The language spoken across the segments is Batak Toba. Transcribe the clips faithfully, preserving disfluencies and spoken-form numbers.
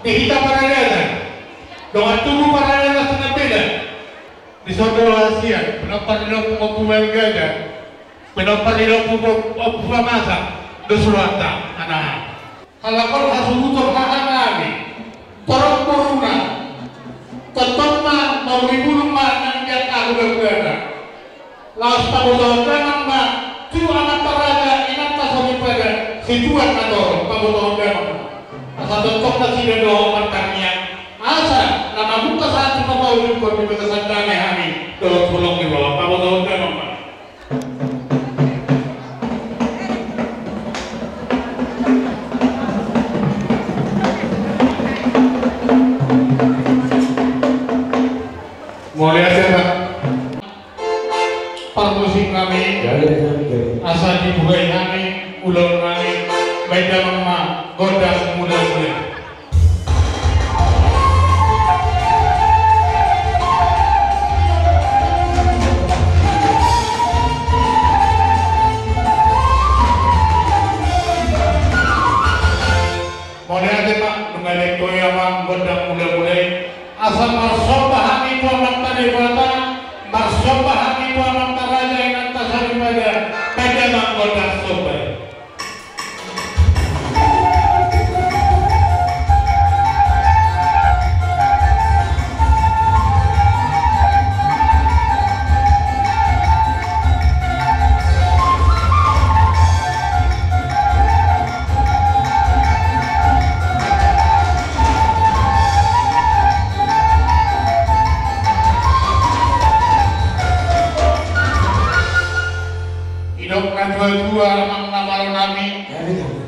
Hita paradaton, dongan tubu paradaton Sinabedan, dison do hasian pinompar ni Ompu Balga, pinompar ni Ompu Pamasa, dos rohanta, anaha. Halak on hasuhuton haha nami, torop boruna, tongtong ma mauri bulung ma nang di angka hulahulana. Laos pabotohon damang ma tu amanta raja, inanta soripada, situan na torop, pabotohon damang ma. Asa tongtong nasida dohot martangiang, asa na mamungka sahat tu papaulingkon di bagasan dame hami dohot holong ni roha, pabotohon damang ma. Mauliate ma. Parmusik nami, asa dibuhai hami ulaon nami, baen damang ma gondang mulamula. Mauliate ma, nunga dibuhai amang gondang mulamula i. Asa marsomba hami tu Amanta Debata, marsomba hami tu amanta raja, inanta soripada, baen damang gondang somba i. Didok natuatua, amang na malo nami,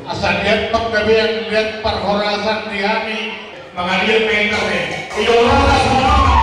asa diampang gabe, liat parhorasan di hami. Mangaliat ma i, didok roha songon on.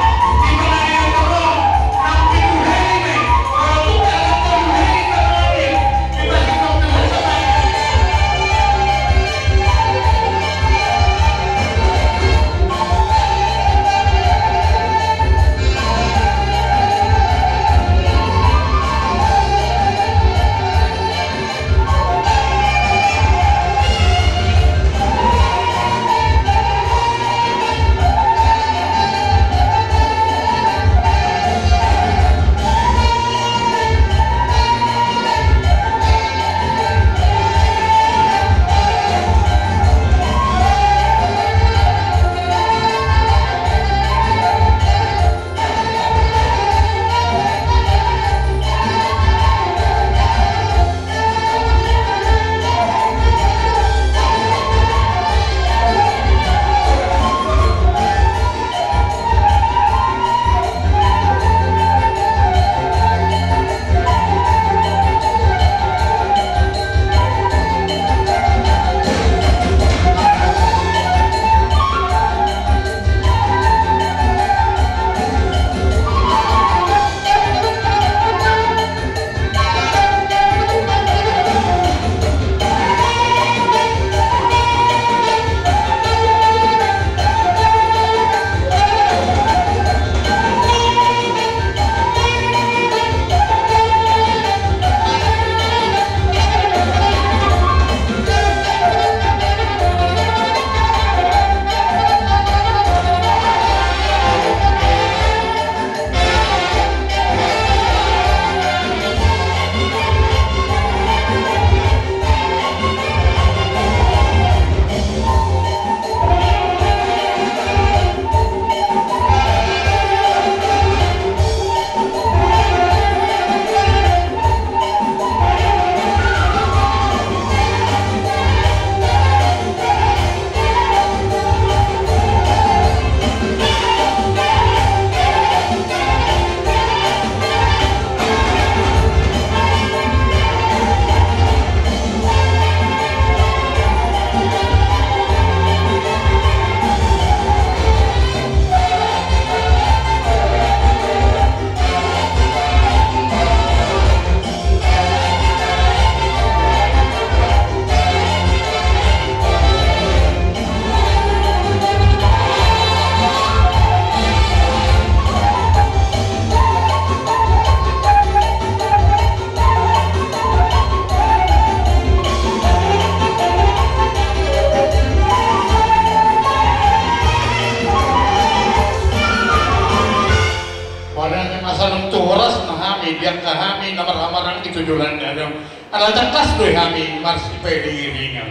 Asa nunga tu horas ma hami, di angka hami na marhamaranggi tu joloan ni ari on, ala tangkas do hami marsipairing-iringan.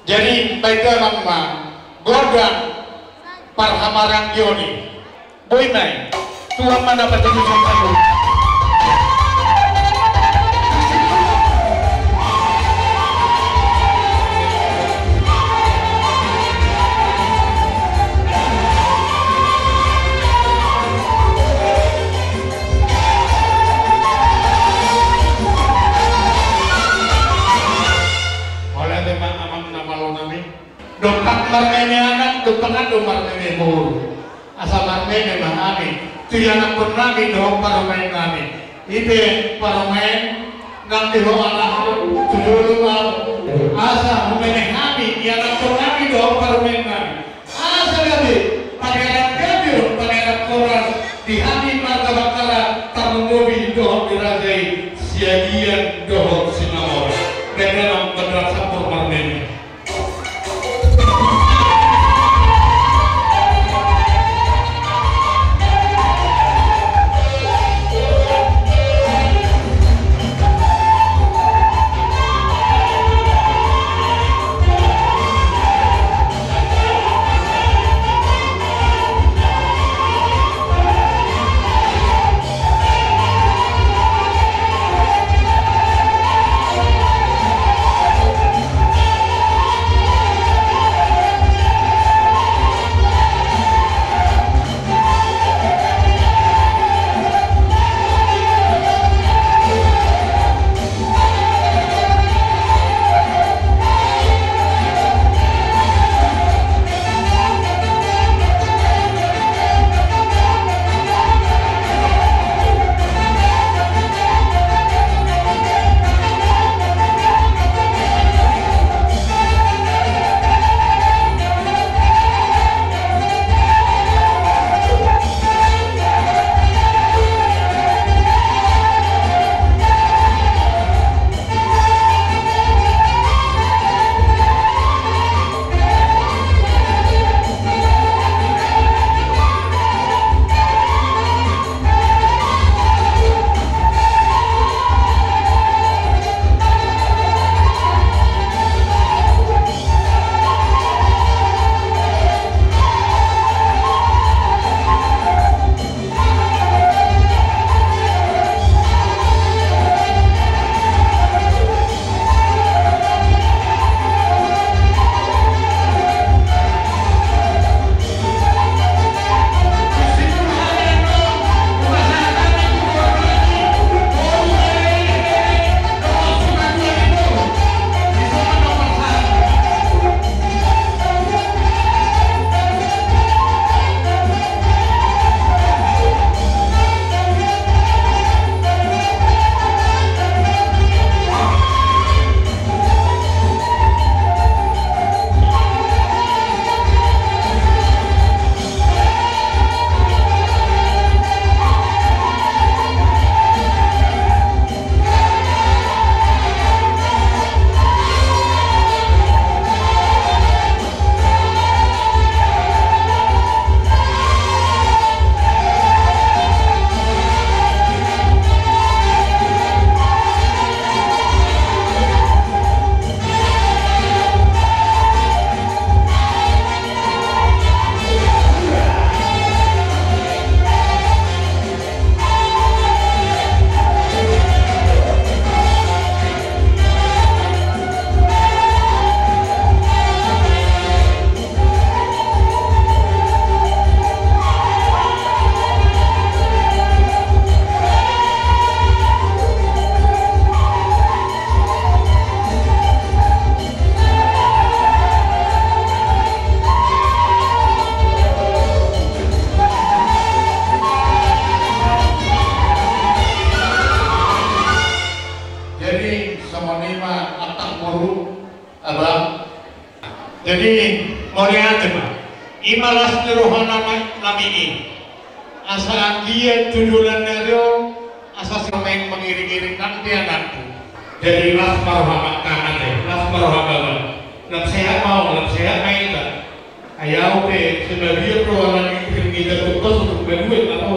Jadi baen damang ma gondang parhamaranggion i. Boi ma i. Tuan ma na patulusan sagu. Mauliate ma amang na malo nami. Dompak marmeme anak, dompak do marmeme boru. Asa marmeme ma hami tu ianakhon nami dohot parumaen nami. I pe parumaen nang di ho anak tu jolo ma. Asa humeme hami ianakhon nami dohot parumaen nami. Asa gabe panearan gabir, panearan horas di hami marga Bakkara, tarlumobi dohot di raja i, Siagian dohot Simamora. Baen damang gondang sampur marmeme. Jadi songon i ma antong boru, abang. Jadi mauliate ma. I ma las ni roha nama nami i. Asa anggiat tu joloan ni ari on, asa siramaen mangiring-iring nang di anakku. Jadi las ma roha ma angka ate, las ma roha baba. Lam sehat ma ho, lam sehat ma hita. Ai ahu pe, sai mabiar do ala ni iring-iring ita tu pos, tu baduet ma ho.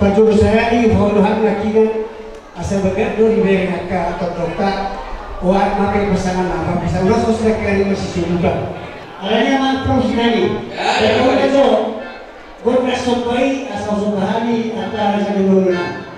Pajolo sahali, hupaboa hami nangkinan, asa bagas do dibereng angka tondongta, oat ma pe pasangan na, pasangan na so sida kali masisi buka. Alani amang parhusip nami. Ya, ya, ya. Gondang somba i, asa somba hami angka raja ni ngoluna.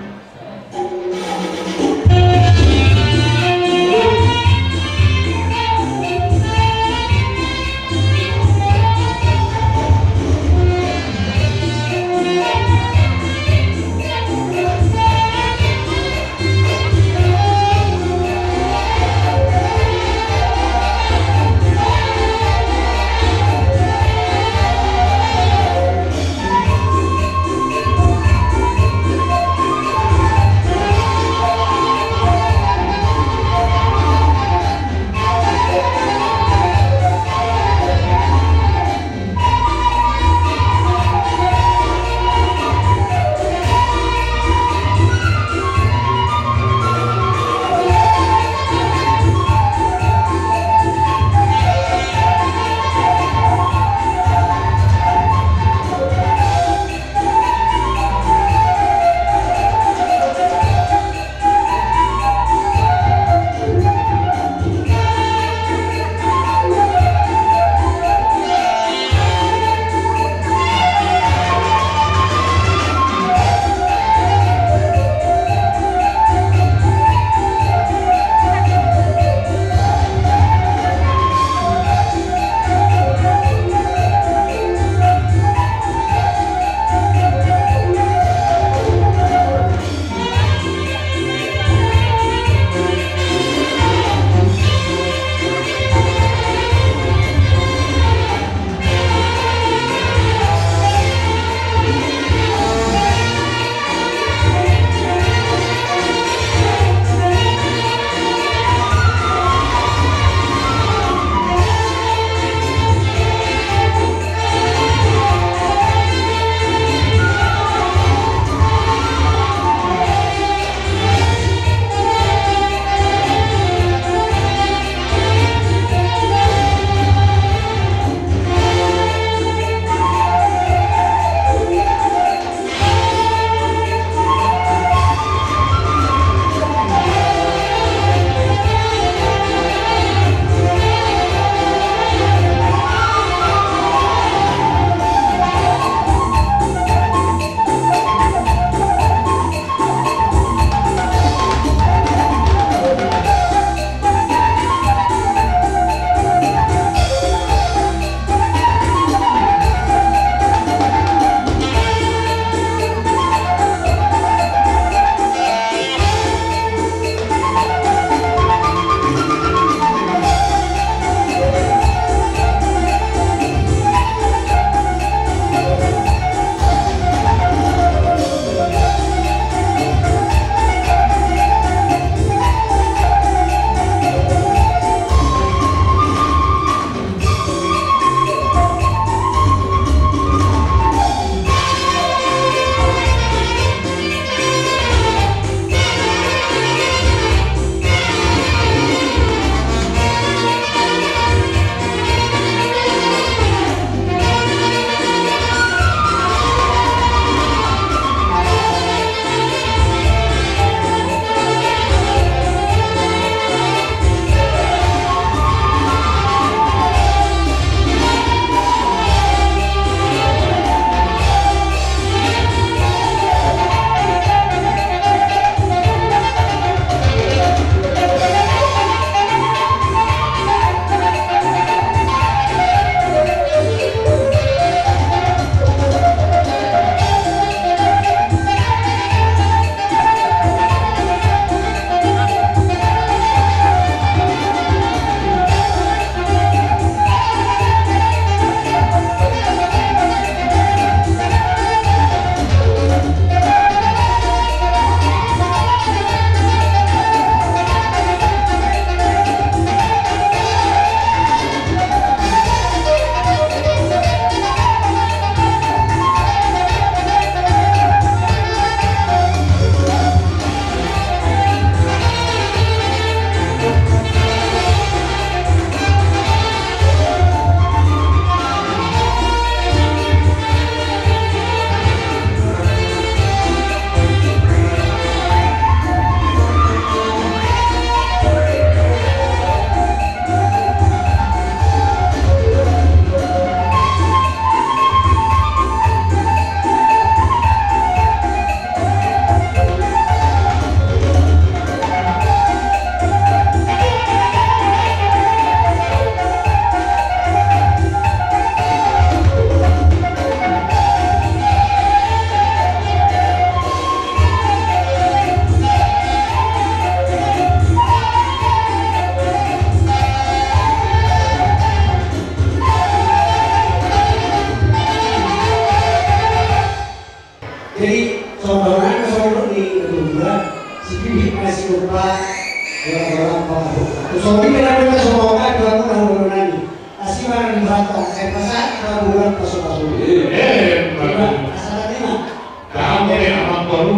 Sibihik ma siompa, orang-orang pangabuk. Songon i ma na dua sombongan, dua muna, dua muna ni. Asi ma na dua hata, eh, pasahat ma dua pasu-pasu. Eh, eh, asa tadi ma. Kami amang boru.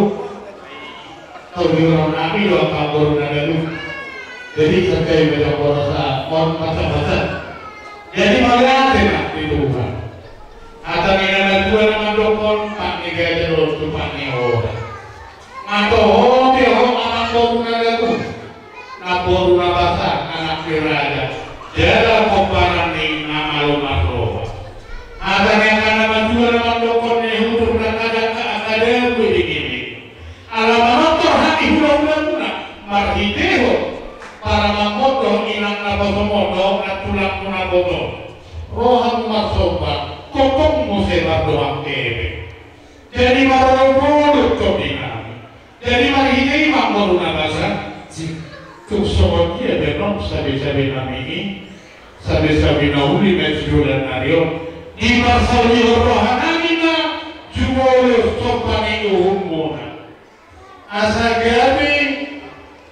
Tau di orang nami do angka boru na ganup. Jadi sakai beda boru sa, on pasak-pasak. Jadi mauliate ma di Tuhan. Hata ni na matua na mandok on, pat ni gaja do tu pat ni ora. Nga toho pe ho amang boru na ganup, na boru na basa, anak ni raja, jala pomparan ni na malo marroha. Hata ni angka na matua na mandok on, ni hutur na kadang ka angka dabu i dingini. Ala manortor hami hula-hulamuna, marhitehon paramangmon dohot inang naposomon dohot nantulangmuna boto, rohamu marsomba, tongtong muse mardohot eme. Jadi marolopolop tondinami. Jadi marhite i ma boru na basa. Tung songon dia be nang sabe-sabe nami i, sabe-sabe na uli na joloan ari on, diparsaulihon rohanami ma jumolo somba ni uhumuna. Asa gabe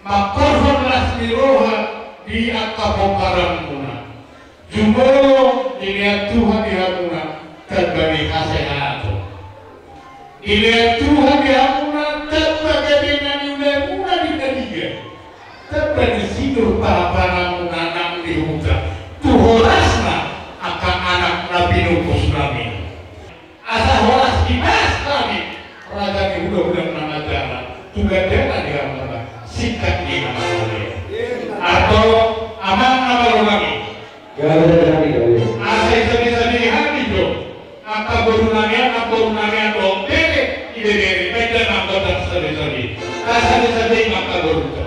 mangkorhon las ni roha di angka pomparanmuna. Jumolo dilean Tuhan di hamuna tamba ni hasehaton. Dilean Tuhan di hamuna tamba gabe na niulamuna di na denggan. Tamba ni sinur pahapanamuna nang di huta. Tu horasna angka anak na pinungkus nami. Asa horas hipas hami, raja ni hula-hula na manjala, tu gandana di hamuna, singkat ni na mangalean. Antong, amang na malo nami. Gabe nami gabe. Asa isabe-sabe hami do angka boru nami an, angka boru nami an do, bere, ibebere, baen damang gondang sabe-sabe. Asa sabe-sabe angka boru ta.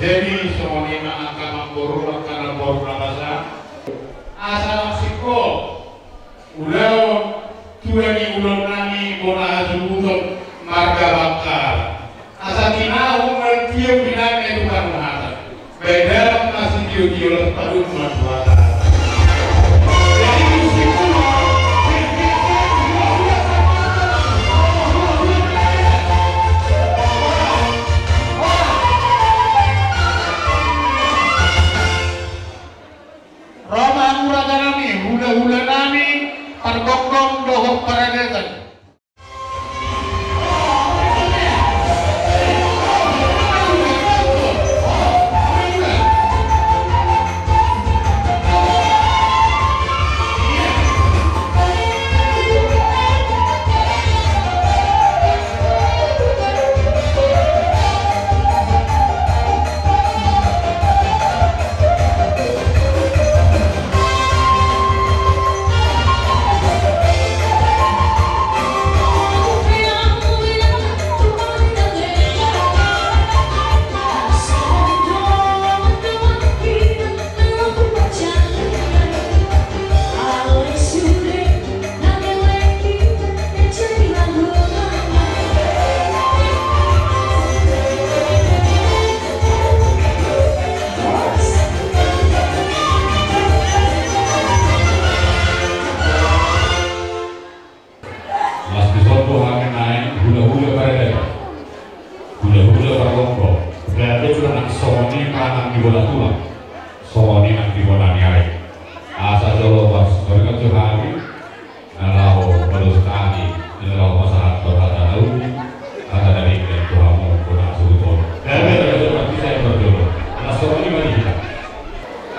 Jadi songon i ma angka namboru, angka namboru na basa. Asa langsingko ulaon tua ni ulaon nami bona hasuhuton marga Bangkar. Asa tinahu ma tiop di nami tu parmuhatan. Baen damang ma sitiotio las paduka ma tu hata. Ro ma hamu raja nami, hulahula nami, pargomgom dohot paradaton. Las dison do hami naeng hulahula paradaton, hulahula pargomgom. Berarti sudah nang songon i ma nang di bona tulang, songon i nang di bona ni ari. Asa jolo marsihoringan jo hami na laho malos hami, na laho pasahat hata na uli, hata na denggan tu hamu bona hasuhuton. Gabe raja seperti saya berjodoh. Las songon i ma di hita.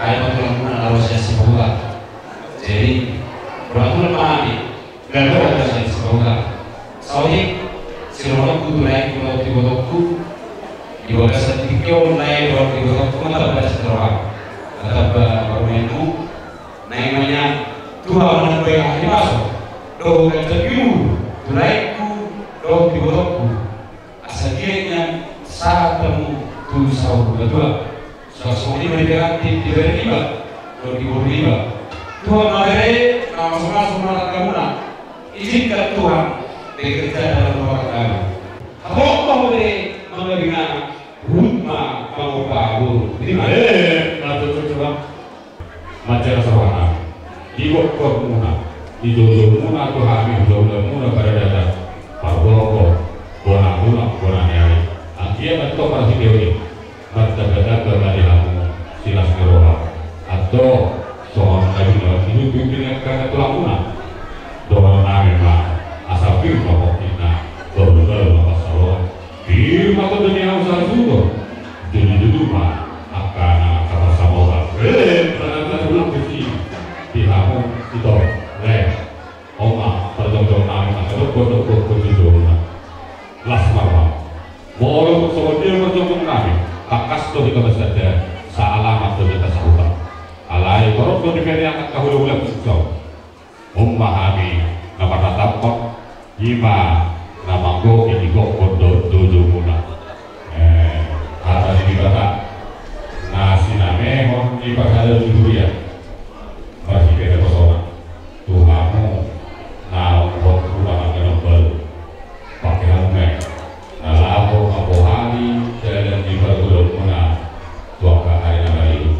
Ai ma tulang muna na ro sian Sipahutar. Jadi bona tulang ma hami. Gabe raja sian Sipahutar. Saotik sidohononku tu laengku dohot ibotongku. Di bagasan tingki on lae dohot ibotongku ma tamba sian roham, na tamba parumaenmu. Naeng ma nian Tuhan manambai halimason dohot ganjang ni umur tu laengku dohot ibotongku. Asa dia nian sahat hamu tu saur matua. Songon i ma di pengantin, di bere niba dohot di boru niba. Tuhan ma bere na mamasu-masu rumah tanggamuna. Izinkan Tuhan bekerja dalam rumah tanggamu. Hatop ma hamu bere mangabing anak, huhut ma mangompa boru. Ima. Eh, na tutu, Tulang. Mansai las roha nami. Di gokhon muna, di joujou muna tu hami, hulahula muna paradaton, pargomgom, bona muna, bona ni ari. Anggiat antong marhite on i martamba-tamba ma di hamu silas ni roha. Antong songon na binoan ni hutubingkon ni angka tulang muna, dohonon nami ma asa pir ma pongkina, bahul-bahul ma pansalongan. Pir ma tondong ni hamu sahasuhuton. Jujur-jujur ma angka na angka pansamotan. Eh, ternyata tulang di sini. Di hamu ito, le. On ma parjongjong nami, angka dohot-dohot parjongjong nami. Las ma roha. Molo songon dia parjongjong nami, tangkas do hita marsada, saalaman do hita sahuta. Alai torop do dibere angka hulahula. On ma hami na marnatap, ima na manggohi di gokhon dohot joujou muna. Eh, hata ni Debata na sinamehon ni parhalado ni huria marhite naposona tu hamu na umhot ulang angka na umbaru. Pake hamu ma i na laho mambohani dalan ni pargulom muna tu angka ari na malilu.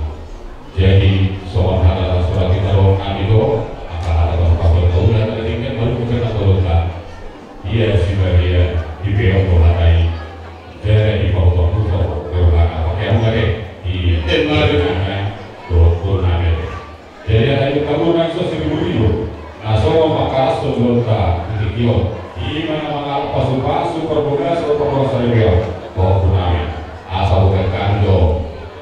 Jadi songon hata na surat i taruhon nami do, angka hata na pasahat pauli hata na denggan, baru bukan na tolong kan. Ia si Maria dipeop do hata i. Jadi di pahuta-huta do hata pake hamu ma i. Iya. Dohot boru nami. Jadi, angka iluta muna na so siribu-ribu, na so mangkalashon do hita di tingki on. Ima na mangalap pasu-pasu parbagason, parbagason saripeon. Pahompu nami, asa bukan kami do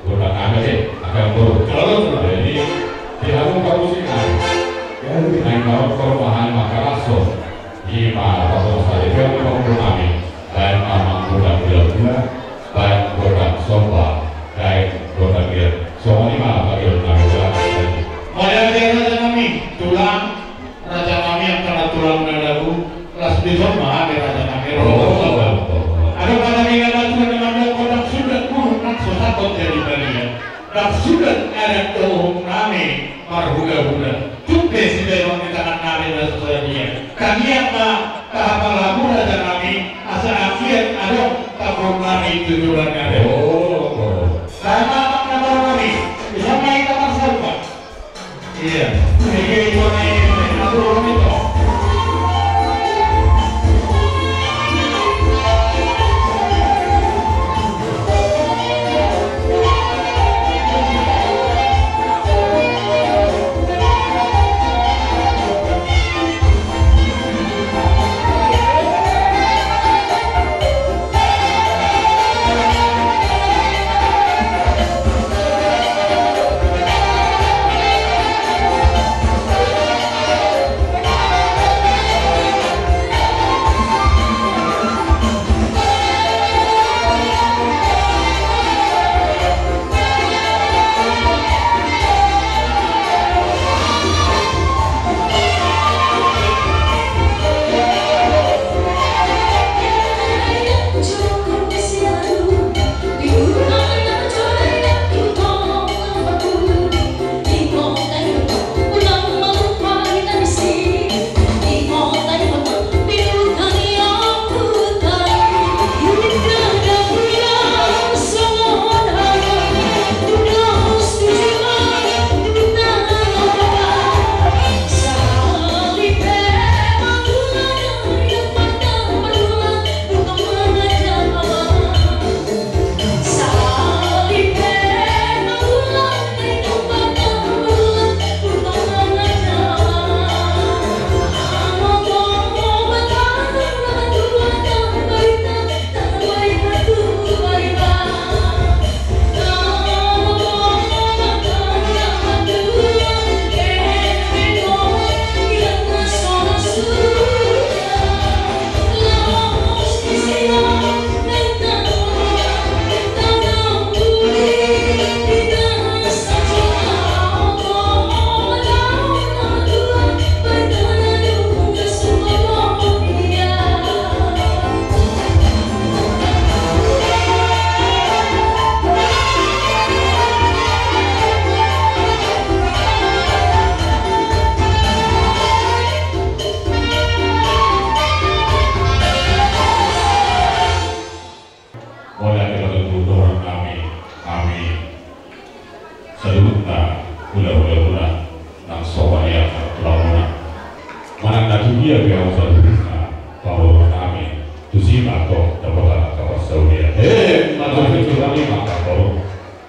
gondang nami ate, angka boru. Jadi, di hamu parmusik nami, naeng marokkor ma hami mangkalashon. Ima parbagason saripeon, pahompu nami. Baen ma gondang gula-gula, baen gondang somba, baen gondang gitar. Songon i ma bagian nami. Mauliate raja nami, tulang, raja nami angka na tulang na lagu, las dison ma hami raja nami. Oh, Hula-hula. Tung pe sibaenon ni tangan nami na so sadia. Tangiang ma tahapala hula-hula nami, asa anggiat adong tambun nami tu joloan nami. Oh, oh. Bahen ma amang na boru nami. Ison ma hita marsalupa. Iya. Iya, iya, iya, iya. Atur nami to. Mauliate ma tutu dohonon nami, hami saluhutna hula-hula muna nang somalna hula-hula muna. Manang na tudia pe hamu saluhutna pamoruon nami, tusi ma antong dapotan angka parsaulian. Emma tutu. Hami ma angka boru.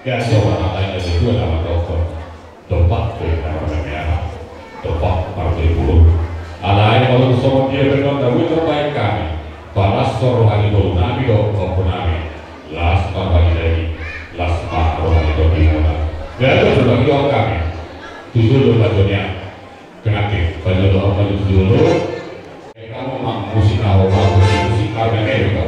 Gabe so ma na lain na tutu na mandokkon. Dompak pe na marmeahan, dompak martibur. Alai molo songon dia pe nuaeng na boi tarbahen hami, palas so roha ni boru nami dohot pahompu nami, las ma roha ni dainang, las ma roha ni tondimuna. Jadi so bagi dohot hami. Tu jolo ma jolo nian. Pengantin, pajual dohot pajual tu jolo. Kamu mang musik na ho, musik, musik karena kayak gitu.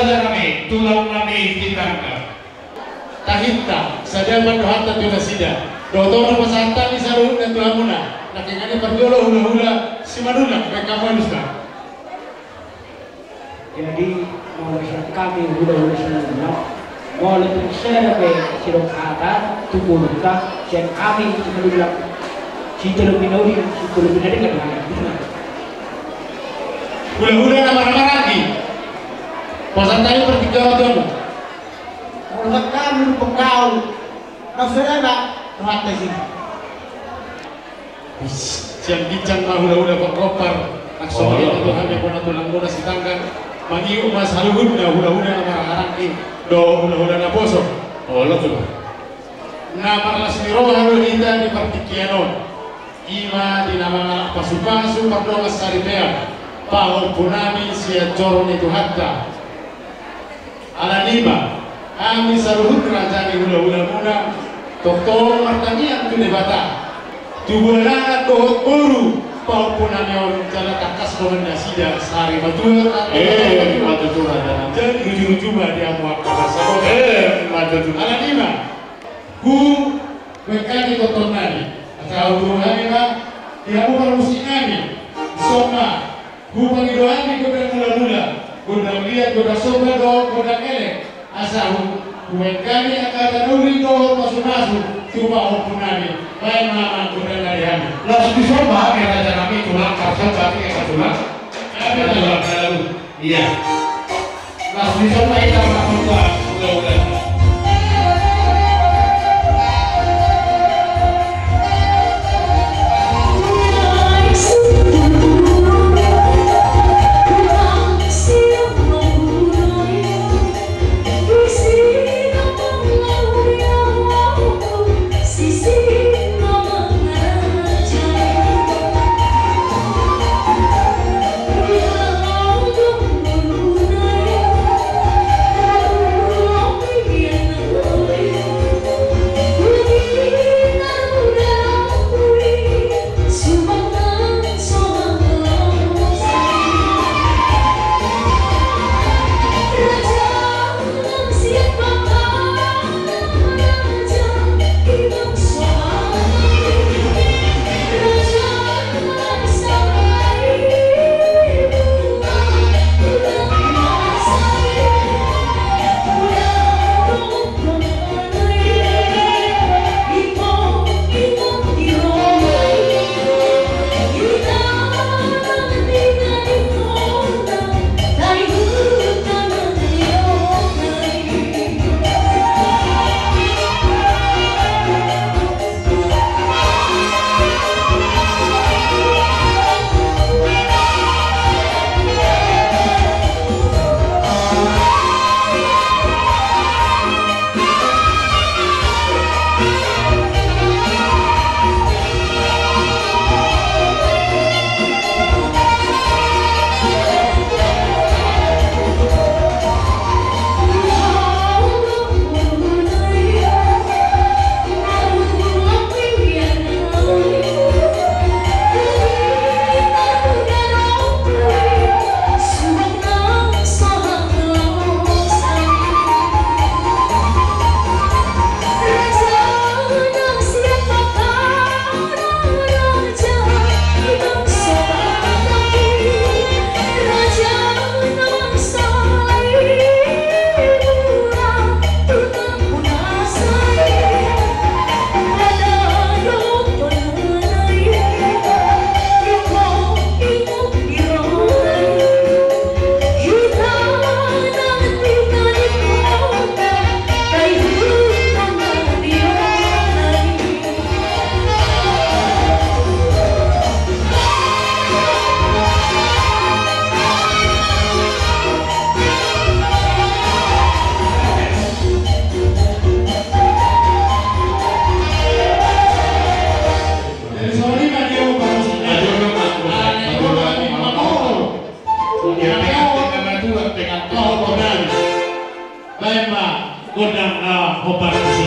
Raja nami, tulang nami, tinangka. Tahinta, sada pandohanta tu nasida. Dohot on pasahat hami saluhutna tu hamuna. Nangkiningan i parjolo hulahula Simanullang, baen hamu alusna. Jadi, molo sian hami hulahula Simanullang, molo tung sada pe sidok hata tu ngolunta, sian hami Simanullang, sitolopi na uli, sitolopi na denggan. Hulahula na marhahamaranggi. Pasahat hami partingkian on tu hamu. Molo sian hami hulahula Simanullang, na sada pe rohanta i. Sian ginjang ma hulahula pargompar, nang songon i ma tu hami bona tulang bona sitanggang, mangihut ma saluhutna hulahula na marhahamaranggi dohot hulahula naposo. Olo, tulang. Na marlas ni roha do hita di partingkian on. I ma di na mangalap pasupasu pardongan saripeon, pahompu nami sian joro ni Tuhanta. Alani i ma, hami saluhut raja ni hulahulamuna, tongtong martangiang tu Debata. Tubuan anak dohot boru, pahompu nami on jala tangkas dongan nasida sari matua. Eh, ima tutu raja nami. Jadi ujung-ujung ma di hamu angka bangso. Eh, ima tutu. Alani i ma, hu, hueng hami tonton nami. Asa huboan hami ma, di hamu parmusik nami. Songon i ma, hupangido hami gondang mulamula, gondang liat, gondang somba dohot gondang elek. Asa hu, hubaen hami angka hata na uli dohot pasupasu tu pahompu nami. Baen ma amang gondang na di hami. Laos dison ma hami raja nami tulang, karson batik eka tulang. Hami tulang na lalu. Ia. Laos dison ma hita marhata. Udah, udah. Baen ma gondang na hombar tusi.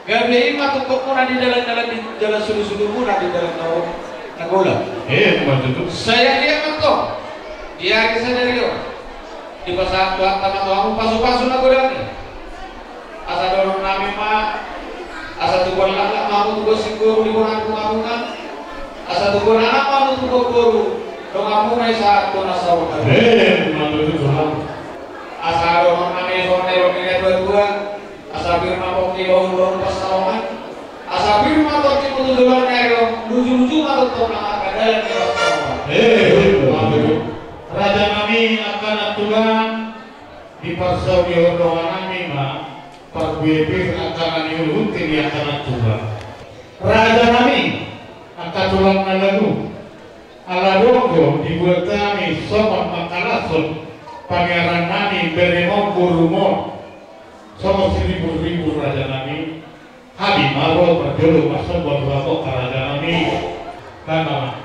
Gabe i ma tungkotmuna di dalan-dalan, di dalan sudu-sudumuna di dalan na, na golap. Eh, ma tutu. Sai anggiat ma antong di ari sadari on dipasahat Tuhanta ma tu hamu pasu-pasu na godang i. Asa dohonon nami ma, asa tubuan laklak ma hamu, tubuan singkoru di bona ni hamu, asa tubuan anak ma hamu, tubuan boru, donganmuna i sahat tu na saur matua. Eh, ma tutu, Tulang. Asa dohonon nami songon na nidok ni natua-tua, asa pir ma pongki, bahul-bahul pansalongan, asa pir ma tongkimu tu joloan ni ari on, luju-luju ma tongtong nang angka dalan ni pansalongan. Eh, ma tutu. Raja nami, angka na tulang, diparsaulihon roha nami ma parbue pir angka na niuluhon di angka na tulang. Raja nami, angka tulang na lagu, ala adong do dibuat hami songon mangkalashon pangeran nami, beremon, borumon, songon siribur-ribur, raja nami. Hami ma ro parjolo marsomba tu hamu, raja nami. Dang ma.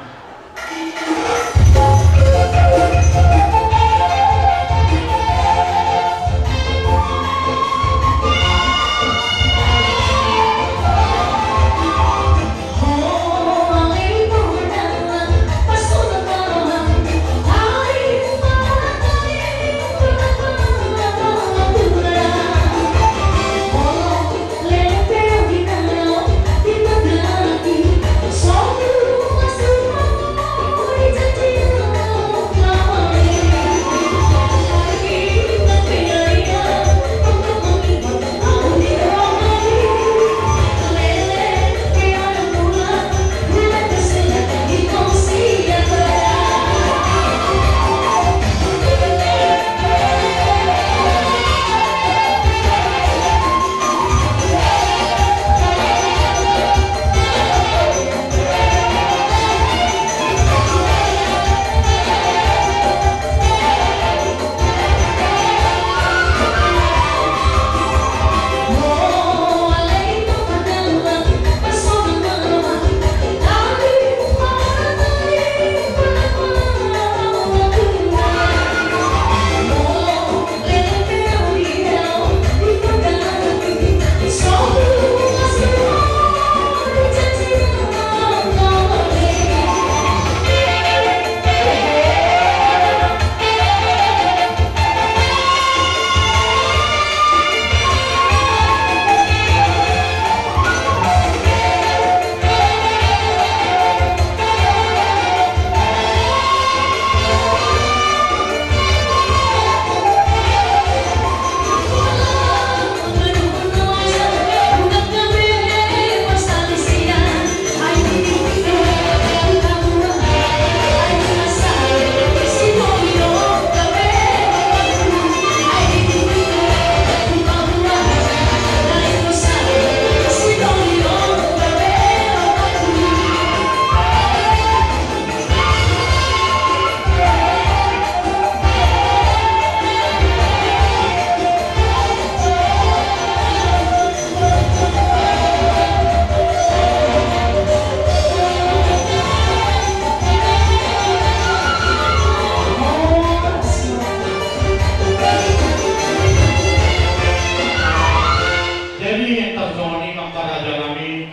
Jadi, yang tersongon ini, maka raja nami,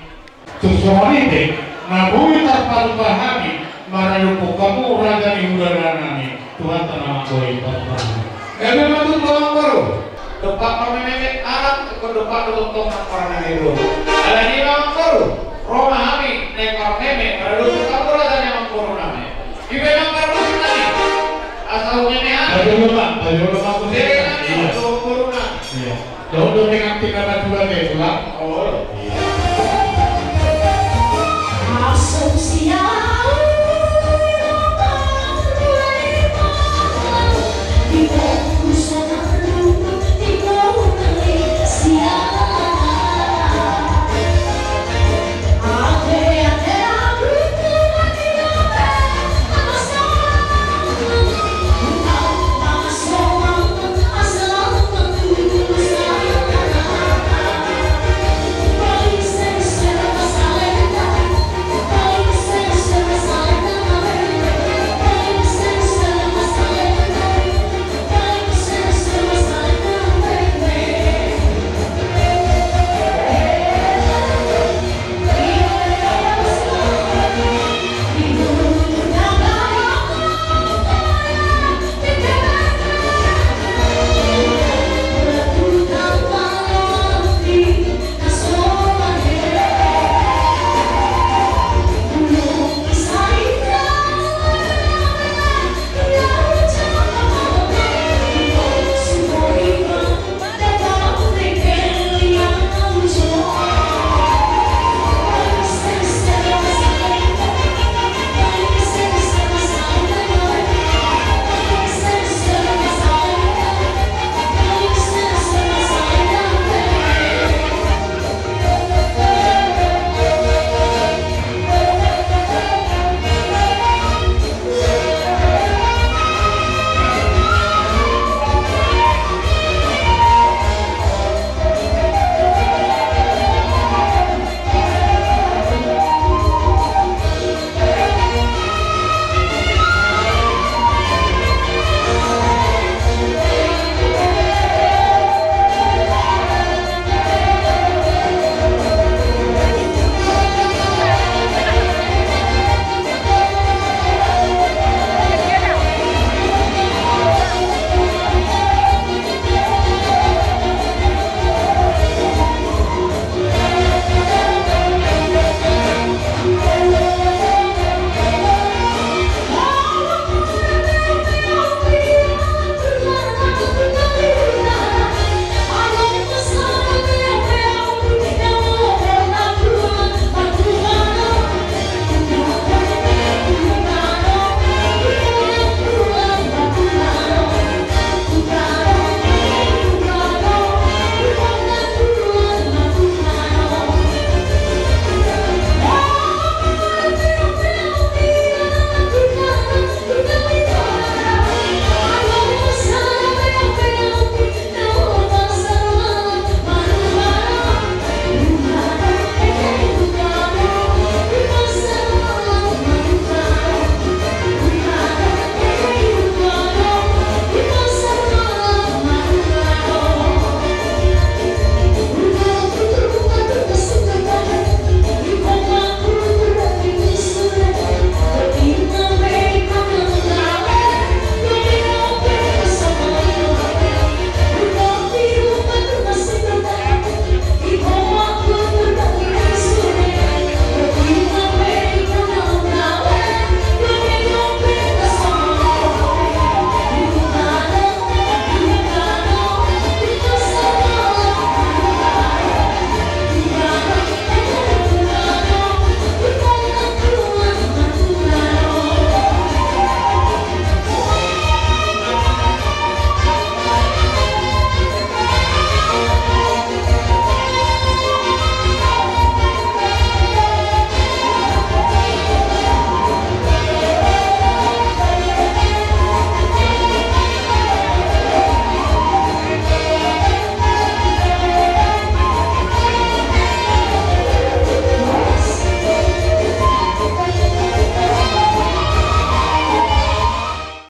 tung songon i pe, na boi tarpalupa hami maradophon hamu raja ni hulahula nami, Tuhanta na manggohi pasu-pasu. Gabe ma tutu, amangboru. Dompak ma meme anak, ingkon dompak do tongtong nang hona nami boru. Alani i ma, amangboru, ro ma hami naeng marmeme maradophon hamu raja ni amangboru nami. Dibaen ma parmusik nami. Asa hu meme anak. Pajolo ma, pajolo ma. Iya. Amangboru nami. Iya. Dohot do pengantin na tulang, ya, Tulang. Oh.